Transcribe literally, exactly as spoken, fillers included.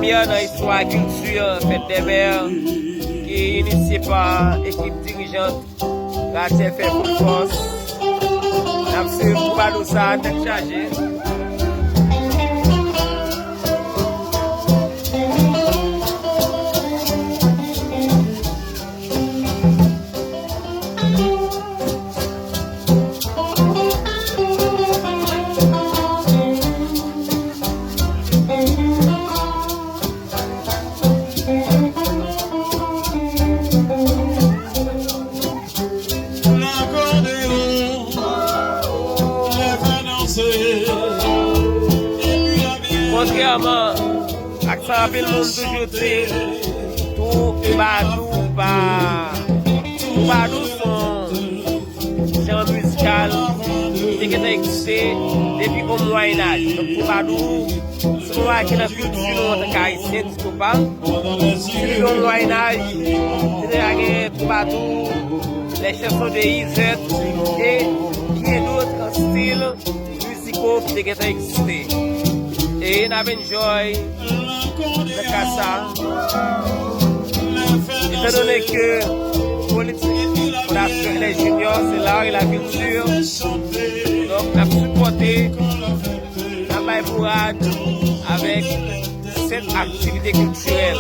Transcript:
Premyè nan istwa kilti fèt dè mè ki inisye pa ekip dirijant Ratchet fè Full Force. N ap swiv twoubadou sa a tèt chaje. Kontrèman ak sa anpil moun toujou di, twoubadou pa, twoubadou se yon jan mizikal ki te gentan egziste depi o Mwayen Aj. Donk, twoubadou se yon bagay ki nan kilti nou antanke Ayisyen, di twoubadou. Depi o Mwayen Aj, te gentan gen twoubadou, les chansons de Izèt e byen dòt stil miziko ki te gentan egziste. E n ap enjoy nan ka sa. Etandone ke politik Fondasyon L S Junior se l'art et la culture, donk n ap sipòte, n ap bay bourad avèk sèt aktivite kiltirèl.